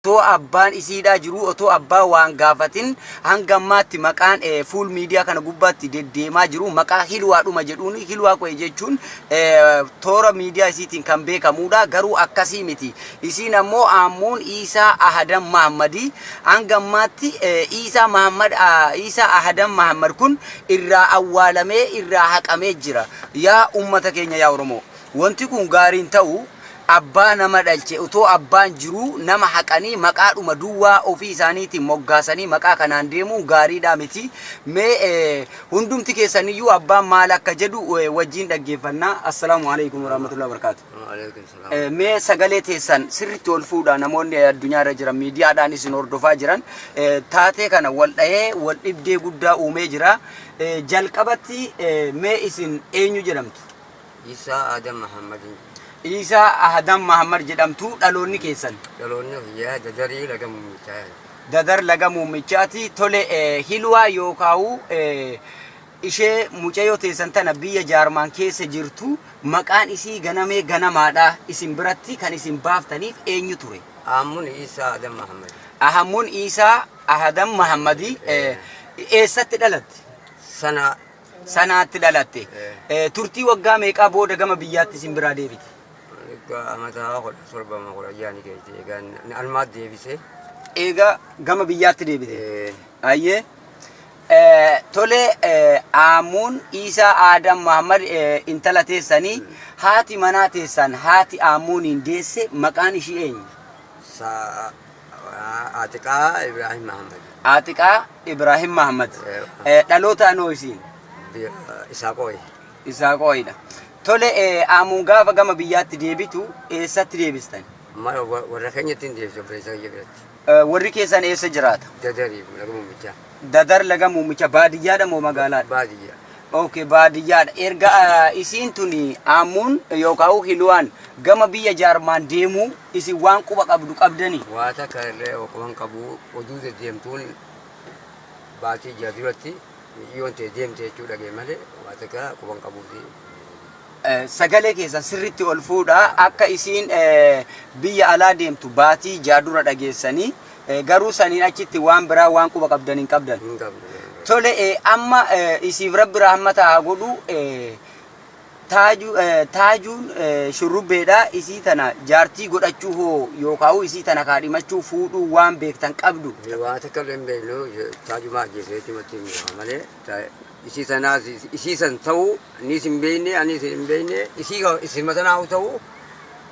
Otoo abbaan isiidhaa jiruu otoo abbaa waan gaafatin hanga ammaatti maqaan fuul miidiyaa kana gubbaatti deddeemaa jiru maqaa Hilwaadhuma jedhuun. Hilwaa Qo'e jechuun toora miidiyaa isiitiin kan beekamuudha, garuu akkasii miti. Isiin ammoo Aammuun Iisaa Ahadan Mahammadii. Hanga ammaatti Iisaa Mahammad, Iisaa Ahadan Mahammad kun irraa awwaalamee irraa haqamee jira. Yaa ummata keenya, yaa Oromoo, wanti kun gaariin ta'u. Abbaa nama dhalche utoo abbaan jiruu nama haqanii maqaadhuma duwwaa ofii isaaniitiin moggaasanii maqaa kanaan deemuun gaariidhaa miti. Mee hundumti keessaniyyuu abbaan maal akka jedhu wajjiin dhaggeeffanna. Assalaamu alaikum warahmatullahi wabarakatuh. Waalaikum salaam. Mee sagalee teessan sirriitti ol fuudhaa. Namoonni addunyaa irra jiran miidiyaadhaan isin hordofaa jiran, taatee kana wal dhahee wal dhibdee guddaa uumee jira. Jalqabatti mee isin eenyu jedhamtu? Isaa Adam Muhammad. Iisaa Ahadam Mahammad jedhamtu. Dhaloonni keessan? Dhaloonni kiyyaa Dadarii Laga Muummichaa. Dadar Laga Muummichaati. Tole, Hilwaa yookaa'u ishee mucayyoo teessan tana biyya Jaarmaan keessa jirtu maqaan isii ganamee ganamaadha isin biratti kan isin baaftaniif eenyu ture? Aammun Isaa Adam Muhammad. Ahammuun Iisaa Ahadam Mahammadi eessatti dhalatte? Sana. Sanaatti dhalatte. Turtii waggaa meeqaa booda gama biyyaatti isin biraa deebite? Egaa amata 17 ma 16 ni geesse. Egaa almaat deebise. Eega gama biyyaatti deebite. Ayyee. Tole, Aamuun Iisaa Aadam Muhammad intala teessanii, haati manaa teessan, haati Aamuuniin deesse maqaan ishii eenyu? Sa Atiqaa Ibrahim Muhammad. Atiqaa Ibrahim Muhammad. Dhaloota anoo isiin? Isaaqooyi. Isaaqooyidha. Tole, Aamuun gaafa gama biyyaatti deebitu eessatti deebistan? Warra keenyatti hin deebisu, obboleessa kiyya biratti. Warri keessan eessa jiraata? Dadarii Laga Muummichaa. Dadar Laga Muummicha baadiyyaadha moo magaalaadha? Baadiyyaa. Okay, baadiyyaadha. Erga isiin tuni Aamuun yookaan Hiluwaan gama biyya Jaarmaan deemuu isin waan quba qabdu qabdanii? Waa takka illee quban qabu. Oduu deddeemtuun baatii 6 duratti mi'iyyoon ta'e deemte jechuu dhagee malee waa takka quban qabuuti. Sagalee keessan sirriitti ol fuudhaa. Akka isiin biyya alaa deemtu baatii 6 dura dhageessanii, garuu saniin achitti waan biraa waan quba qabdan hin qabdan. Hin qabnu. Tole, amma isiif Rabbi rahmata haa godhu. Taajuun Shurrubbeedha. Isii tana jaartii godhachuu hoo yookaan isii tana kaadhimachuu, fuudhuu waan beektan qabdu? Waa takka illee hin beeknu. Taajumaa ajjeesee jechuumatti hin beekama malee isii sanaas isii san ta'uu innis hin beekne, anis hin beekne. Isii isima sanaa ta'uu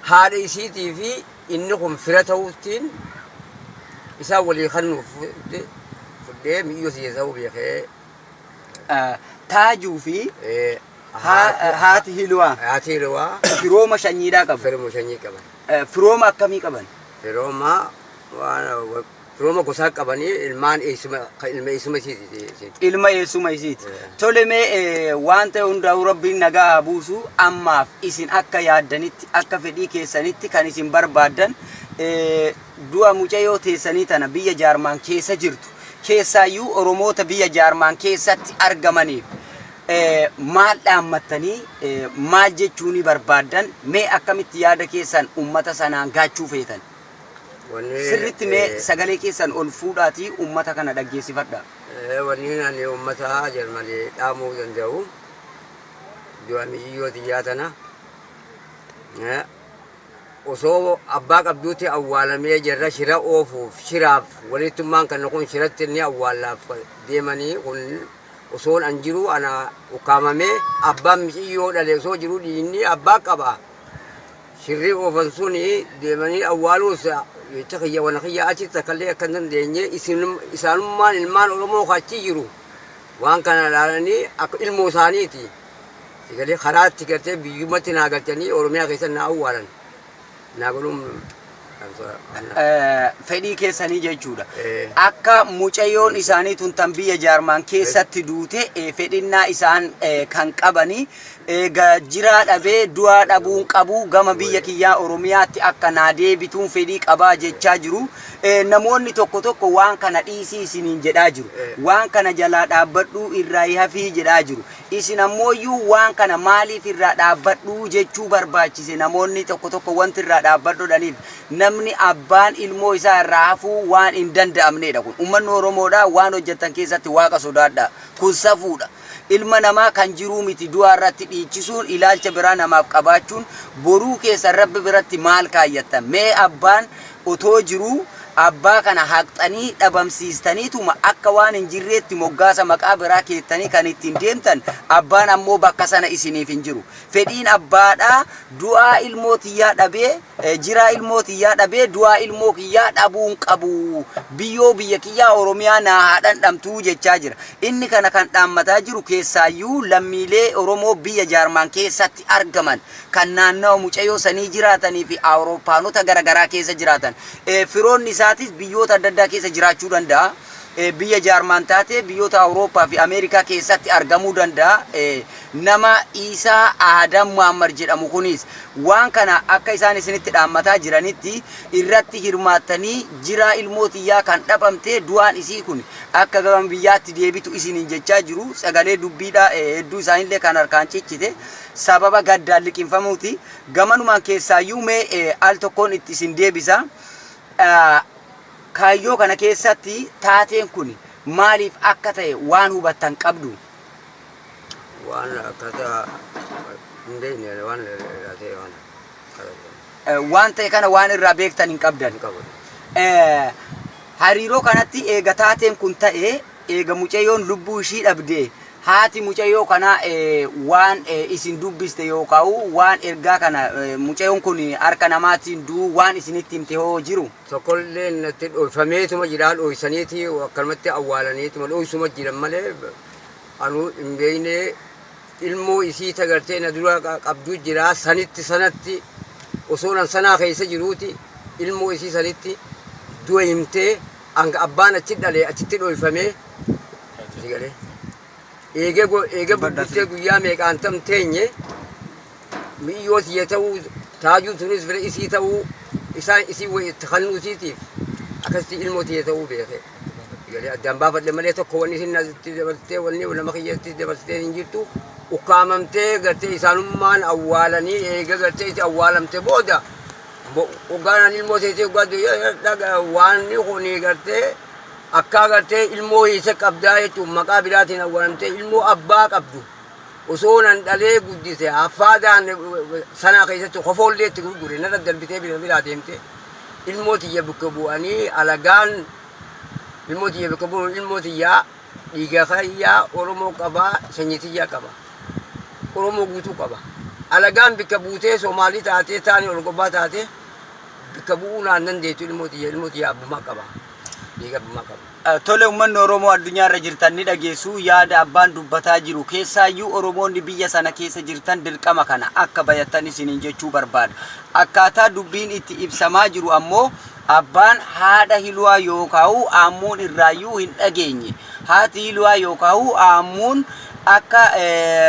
haadha isiitii fi inni kun fira ta'uuttiin isaan walii kennuuf fudhee mi'iyyoo siyya ta'uu beekee. Taajuu fi haati Hilwaa. Haati Hilwaa. Firooma shanyiidhaa qabu. Firooma shanyii qaban. Firooma akkamii qaban? Firooma waan firooma gosaa qabanii, ilmaan eessuma, ilma eessuma isiiti. Ilma eessuma isiiti. Tole, mee waan ta'e hundaa'uu Rabbiin nagaa haa buusu. Ammaaf isin akka yaaddanitti, akka fedhii keessanitti kan isin barbaaddan du'a mucayyoo teessanii tana biyya Jaarmaan keessa jirtu, keessaayyuu Oromoota biyya Jaarmaan keessatti argamaniif maal dhaammattanii, maal jechuunii barbaaddan? Mee akkamitti yaada keessan ummata sanaan gaachuu feetan? Sirritti mee sagalee keessan ol fuudhaatii ummata kana dhaggeessifadha. Wanni ani ummata Jarmanii dhaamuu danda'u du'a mi'iyyoo tiyyaa tana osoo abbaa qabduutti awwaalamee jarra shira oofuuf, shiraaf walittummaan kan kun shiratti inni awwaallaaf deemanii kun osoon an jiru ana ukkaamamee, abbaan miciyyoo dhale osoo jiru dhiinni abbaa qaba. Shirri oofan suni deemanii awwaaluus jecha kiyya wana kiyya achitti takkallee akka hin dandeenye, isaanummaan ilmaan Oromoo achi jiru waan kana ilaalanii akka ilmoo isaaniiti. Sigalee karaatti gartee biyyumatti naa galchanii Oromiyaa keessa naa awwaalan. Naa godhuun. Fedhii keessanii jechuudha. Akka mucayyoon isaanii tun tan biyya Jaarmaan keessatti duute fedhinnaa isaan kan qabanii, eega jiraa dhabee du'aa dhabuun qabu, gama biyya kiyyaa Oromiyaatti akka naa deebituun fedhii qabaa jechaa jiru. Namoonni tokko tokko waan kana dhiisii isiniin jedhaa jiru. Waan kana jalaa dhaabbadhuu irraa hafii jedhaa jiru. Isin ammooyyuu waan kana maaliif irraa dhaabbadhuu jechuu barbaachise? Namoonni tokko tokko wanti irraa dhaabbadhuudhaniif namni abbaan ilmoo isaa irraa hafuu waan hin danda'amnedha kun. Uummanni Oromoodhaa waan hojjetan keessatti Waaqa sodaadha. Kun safuudha. Ilma namaa kan jiruu miti du'a irratti dhiichisuun, ilaalcha biraa namaaf qabaachuun, boruu keessan Rabbi biratti maal kaayyattan? Mee abbaan otoo jiruu abbaa kana haqxanii dhabamsiistaniituma akka waan hin jirreetti moggaasa maqaa biraa keettanii kan ittiin deemtan, abbaan ammoo bakka sana isiniif hin jiru. Fedhiin abbaadhaa du'aa ilmoo tiyyaa dhabee, jiraa ilmoo tiyyaa dhabee du'aa ilmoo kiyyaa dhabuu hin qabu. Biyyoo biyya kiyyaa Oromiyaa naa haa dhandhamtuu jechaa jira. Inni kana kan dhaammataa jiru keessaayyuu lammiilee Oromoo biyya Jaarmaan keessatti argaman, kan naannawa mucayyoo sanii jiraatanii fi Awurooppaanota garaagaraa keessa jiraatan. Firoonni isaatis biyyoota adda addaa keessa jiraachuu danda'a. Biyya Jaarmaan taate biyyoota Awurooppaa fi Ameerikaa keessatti argamuu danda'a. Nama Iisaa Aadam Muhammad jedhamu kunis waan kana akka isaan isinitti dhaammataa jiranitti irratti hirmaattanii jiraa ilmoo tiyyaa kan dhabamte, du'aan isii kun akka gama biyyaatti deebitu isiniin jechaa jiru. Sagalee dubbiidha hedduu isaanillee kan harkaan ciccite sababa gaddaan liqinfamuuti. Gamanumaan keessaayyuu mee al tokkoon itti isin deebisa. Kaayyoo kana keessatti taateen kun maaliif akka ta'e waan hubattan qabdu? Waan akkaataa hin beekne, waan irraa ta'e waan Waan ta'e kana waan irraa beektan hin qabdan. Hin qabu. Hariiroo kanatti eega taateen kun ta'e, eega mucayyoon lubbuu ishii dhabde, haati mucayyoo kanaa waan isin dubbiste yookaan waan ergaa kana mucayyoon kun harka namaatiin du'uu waan isinitti himte hoo jiru? Tokkollee natti dhoyfameetuma jira, dhoysaniiti akkanumatti awwaalaniituma dhoysuma jiran malee anuu hin beekne. Ilmoo isii tagartee na dura qabdu jira, sanitti sanatti osoo nan sanaa keessa jiruuti ilmoo isii sanitti du'a himtee, hanga abbaan achi dhale achitti dhoyfamee si galee. Eegee eegee bubbultee guyyaa meeqaan tam teenye, mi'iyyoo tiyya ta'uu, taajuun sunis fira isii ta'uu isaan isii wayi itti kennuu isiitiif akkasitti ilmoo tiyya ta'uu beeke. Galee addaan baafadhe malee tokko wanni isin natti dabarsitee, wanni nama kiyyatti dabarsitee hin jirtu. Ukkaamamtee gartee isaanummaan awwaalanii, eega gartee itti awwaalamte booda hoggaanaan ilmoo teessee hoggaa waan kuni gartee akka gartee ilmoo hiisa qabdaa jechuun maqaa biraatiin awwaalamtee, ilmoo abbaa qabdu osoo nan dhalee guddise haffaadhaan sanaa keessatti kofoollee itti gurgure narra darbitee bira biraa deemte. Ilmoo tiyya bakka bu'anii alagaan ilmoo tiyya bakka bu'uun, ilmoo tiyyaa dhiiga kiyyaa Oromoo qabaa, sanyii tiyyaa qaba, Oromoo guutuu qaba. Alagaan bakka buutee Soomaalii taatee taanii ol gobbaa taatee bakka bu'uu naan dandeettu. Ilmoo tiyya, ilmoo tiyya abbummaa qaba, dhiiga abbummaa qaba. Tole, uummanni Oromoo addunyaa irra jirtan ni dhageessu yaada abbaan dubbataa jiru. Keessaayyuu Oromoonni biyya sana keessa jirtan dirqama kana akka bayattan isiniin jechuu barbaada. Akkaataa dubbiin itti ibsamaa jiru ammoo abbaan haadha Hiluwaa yookaan Aammuun irraayyuu hin dhageenye. Haati Hiluwaa yookaan Aammuun akka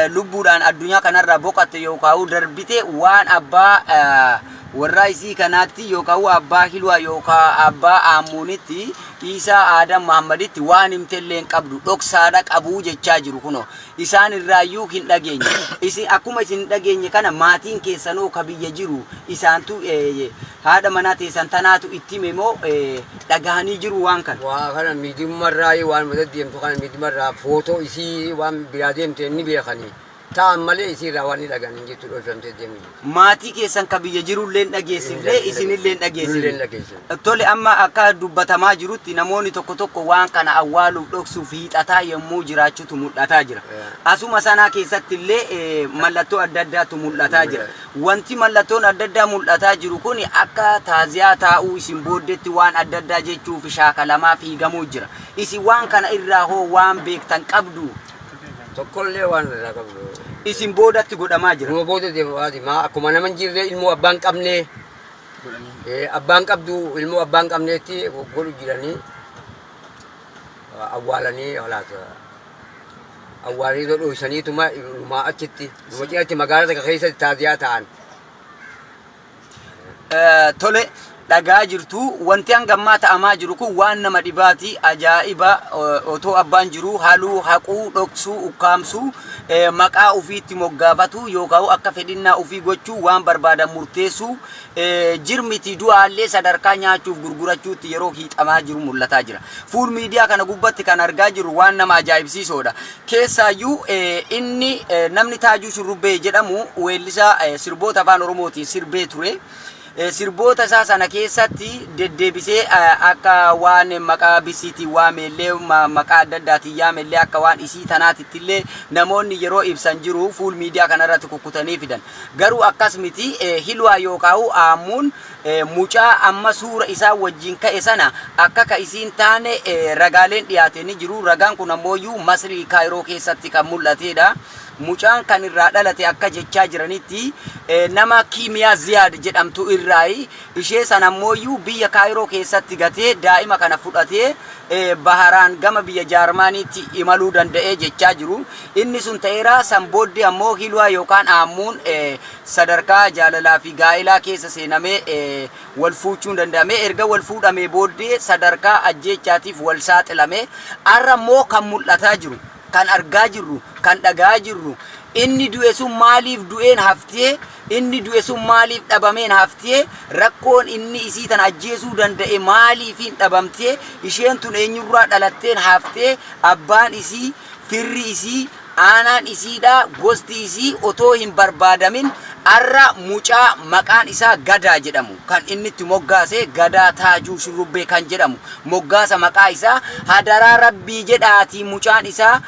lubbuudhaan addunyaa kanarraa boqatte yookaan darbite waan abbaa warraa isii kanaatti yookaan abbaa Hiluwaa yookaan abbaa Aammuunitti, Iisaa Aadam Muhammaditti waan himtellee hin qabdu, dhoksaadha qabuu jechaa jiru. Kunoo isaan irraayyuu hin dhageenye. Isin akkuma isin hin dhageenye kana maatiin keessanoo ka biyya jiru isaantu haadha manaa teessan tanaatu itti hime moo dhagahanii jiru waan kana? Waa kana miidiyumarraa, waan mata deemtu kana miidiyumarraa footoo isii waan biraa deemte ni beekanii ta'an malee isii irraa waan ni dhagan hin jirtu, dhoofamtee deemu jirtu. Maatii keessan ka biyya jirullee hin dhageessifne, isinillee hin Nullee hin dhageessifne. dhageessifne. Tole, amma akka dubbatamaa jirutti namoonni tokko tokko waan kana awwaaluuf dhoksuuf hiixataa yommuu jiraachutu mul'ataa jira. Asuma sanaa keessatti illee mallattoo adda addaatu mul'ataa jira. Wanti mallattoon adda addaa mul'ataa jiru kun akka taaziyaa taa'uu isin booddetti waan adda addaa jechuuf shaakalamaa fiigamuu jira. Isin waan kana irraa hoo waan beektan qabdu? Tokkollee waan irraa qabdu. Isin boodatti godhamaa jira. Numa booda deemaati maa akkuma nama hin jirre, ilmoo abbaan qabne, abbaan qabdu, ilmoo abbaan qabneetti godhu jiranii awwaalanii halaata. Awwaalanii dhoysaniituma numaa achitti numa cinatti magaalaa takka keessatti taaziyaa ta'an. Tole, Dhagaa jirtu wanti hanga ammaa ta'amaa jiru kun waan nama dhibaati, ajaa'iba. Otoo abbaan jiru haluu, haquu, dhoksuu, ukkaamsuu, maqaa ofiitti moggaafatu yookaan akka fedhinnaa ofii gochuu, waan barbaadan murteessuu, jirmiti du'aallee sadarkaa nyaachuuf gurgurachuutti yeroo hiixamaa jiru mul'ataa jira. Fuul miidiyaa kana gubbatti kan argaa jirru waan nama ajaa'ibsiisoodha. Keessaayyuu inni namni Taajuu Shurrubbee jedhamu weellisaa sirboota afaan Oromootiin sirbee ture. Sirboota isaa sana keessatti deddeebisee akka waan maqaa bisiitiin waameellee, maqaa adda addaatiin yaamellee, akka waan isii tanaatitti illee namoonni yeroo ibsan jiru, fuul miidiyaa kanarratti kukkutanii fidan. Garuu akkas miti. Hilwaa yookaan Aammuun mucaa amma suura isaa wajjin ka'e sana akka ka isiin taane ragaaleen dhiyaate ni jiru. Ragaan kun ammooyyuu Masrii Kaayiroo keessatti kan mul'atedha. Mucaan kan irraa dhalate akka jechaa jiranitti nama Kiimiyaa Ziyaad jedhamtu irraayi. Ishee sana ammooyyuu biyya Kaayiroo keessatti gatee daa'ima kana fudhatee baharaan gama biyya Jaarmaaniitti imaluu danda'ee jechaa jiru. Inni sun ta'eera. San booddee ammoo Hilwaa yookaan Aammuun sadarkaa jaalalaa fi gaa'elaa keessa seenamee wal fuuchuun danda'ame. Erga wal fuudhamee booddee sadarkaa ajjeechaatiif wal saaxilame. Har'a immoo kan mul'ataa jiru, kan argaa jirru, kan dhagaa jirru, inni du'e sun maaliif du'een haftee, inni du'e sun maaliif dhabameen haftee, rakkoon inni isii tan ajjeesuu danda'e maaliifiin dhabamtee, isheen tun eenyurraa dhalatteen haftee, abbaan isii, firri isii, aanaan isiidha, gosti isii otoo hin barbaadamin arra mucaa maqaan isaa Gadaa jedhamu kan inni itti moggaase Gadaa Taajuu Shurrubbee kan jedhamu moggaasa maqaa isaa, hadaraa rabbii jedhaatii, mucaan isaa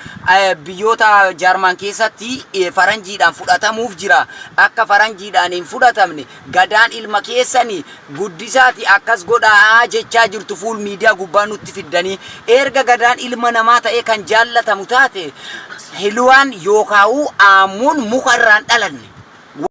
biyyoota Jaarmaan keessatti faranjiidhaan fudhatamuuf jira. Akka faranjiidhaan hin fudhatamne Gadaan ilma keessanii guddisaati akkas godhaa jechaa jirtu, fuul miidiyaa gubbaa nutti fiddanii. Erga Gadaan ilma namaa ta'ee kan jaallatamu taate, Hilwaan yookaan Aammuun muka irraan dhalanne.